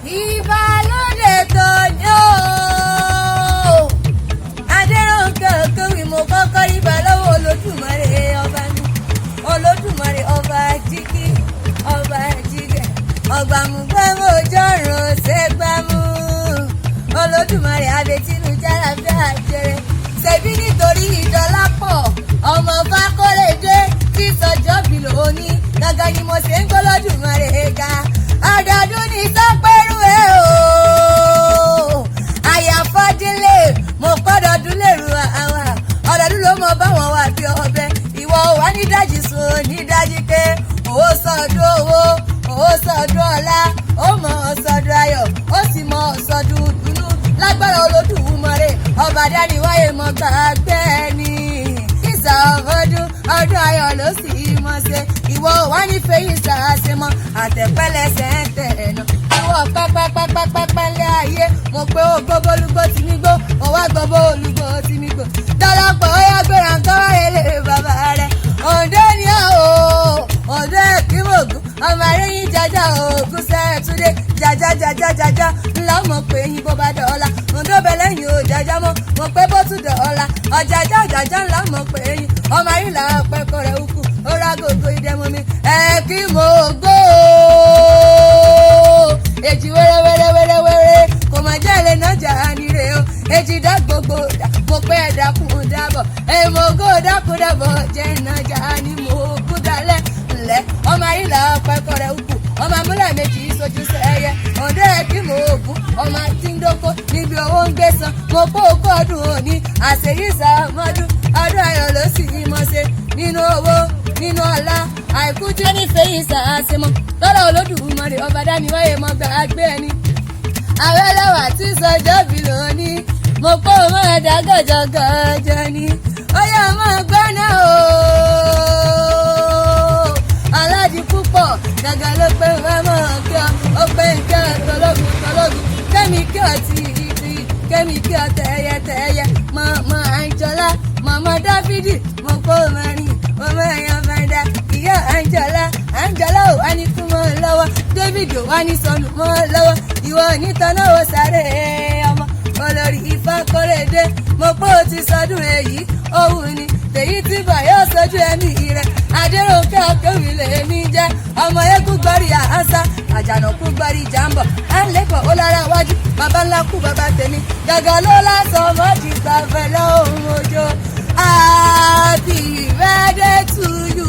Ìbálòdè tó ní o. Adéròǹkè Òkèwì, mo kọ́kọ́ ríba lọ́wọ́ Olódùmarè ọba mi. Olódùmarè ọba jíkí, ọba jígẹ̀, ọgbàmùgbẹ́mú ojọ́rùn ṣẹ́gbàmù. Olódùmarè abetínú jára bí àjẹrẹ. Ṣèbí nítorí Ìdọ́lápọ̀ ọmọ Fákórédé tí sọjọ́ bí lóní gangan ni mo ṣe ń gbọ́lọ́dùmarè ga. Ọdọọdún ní sọpẹ́rù ẹ̀ o. Àyàfọ́dílé mo pọ́dọọdún lèrú àwọn ọdọọdún ló mọ báwọn wà bí ọbẹ̀. Ìwọ wà ní dájì sùn ní dájí pé òwò sọdún owó, òwò sọdún ọlá, ó mọ sọdún ayọ̀, ó sì mọ sọdún dùnú lágbára Olódùmarè ọba dáníwáyé mọ gbàgbé ni. Ìsà ọdún ọdún ayọ̀ ló sì mọ̀ ṣe. Ìwọ wà ní fẹ́yìn sàṣẹ mọ́ àtẹ̀pẹ́lẹsẹ̀ ń tẹ̀ ẹ̀nà. Ìwọ pẹ́pẹ́pẹ́pẹ́pẹ́ lé ayé, mo pé ó gbogbo olúgbó ti mí gbó, mo wá gbogbo olúgbó ti mí gbó. Dọ́lápọ̀ ó yá gbéra nǹkan wáyé lé bàbá rẹ̀. Òǹdó ni ó o, Òǹdó Ẹ̀kínmògún, ọmọ aréyìn jaja ògùn sẹ́ẹ̀túndé jaja jaja jaja ńlá mọ̀ pé yín bó bá dọ̀ọ́la. Òǹdó bẹ̀lẹ́yìn ò jaja mọ́, mo pé bó tún dọ̀ọ́la. Ọ̀jaja ọ̀jaja ńlá mọ̀ pé yín ọmọ ayé là pẹ́kọ̀ rẹ̀ ukù ó rà gògó ìdẹ́mọ́ mi. Ẹ̀kínmògó èjì wẹ́rẹ́ wẹ́rẹ́ wẹ́rẹ́ wẹ́rẹ́ kò mà jẹ́ ilé náà jà nílé o. Èjì dá gbogbo dà mo pé ẹ̀dákun dábọ̀ èmọ̀gó dákun dábọ̀ jẹ́ iná jà ní mo kú dalẹ̀ ńlẹ̀. Ọmọ ayé là pẹ́kọ̀ rẹ̀ ukù ọmọ amúlẹ̀ méjì sojú sẹ́yẹ. Òǹdó Ẹ̀kínmògún ọmọ tí ń dóko níbi owó ń gbé san, mo kó okó ọdún òní àṣeyí sàmọ́dún ọdún ayọ̀ ló sì yí mọ́ ṣe nínú owó nínú ọlá àìkú tí ó nífẹ̀ẹ́ yìí sàásìmọ́ lọ́dọ̀ Olódùmarè ọba dáníwáyé mọ́ gbàgbé ẹni. Àwẹ́lẹ́wà tí sọjọ́ bí lónìí, mo kó ọmọ ẹ̀dá gọ̀jọ̀gọ̀jọ̀ ni ó yẹ ọmọ gbọ́ná o. Aládìí púpọ̀ gàgà ló pé wọ́n mọ̀ kí ọ ó pé kí ọ tọlọ́gùn tọlọ́gùn kẹ́mi kí ọ ti ìtì kẹ́mi kí ọ tẹ̀yẹ tẹ̀yẹ mọ̀mọ́ Àǹjọ́lá mọ̀mọ́ Dáfídì, mo kó mẹ́rin ọmọ ẹ̀yàn fẹ́ndà ìyá Àǹjọ́lá. Àǹjọ́lá ò wá ní kú mọ́ ọ lọ́wọ́, David ò wá ní sọnù mọ́ ọ lọ́wọ́, ìwọ nítaná ò sáré ọmọ olórí Ifákórédé, mo pé o ti sọdún èyí òun ni tèyí tí bọ̀ yóò sojú ẹ̀mí rẹ̀. Adéròǹkè Akéwì lèmi jẹ́, ọmọ eégún gbọ́rí àhásá àjànàkú gbọ́rí jàǹbọ̀ à ń lébọ̀ ó lára wájú bàbá ńlá kú bàbá tèmi gàgà ló lásán mọ́jì gbàfẹ́ lọ́hùn ojo. Happy birthday to you.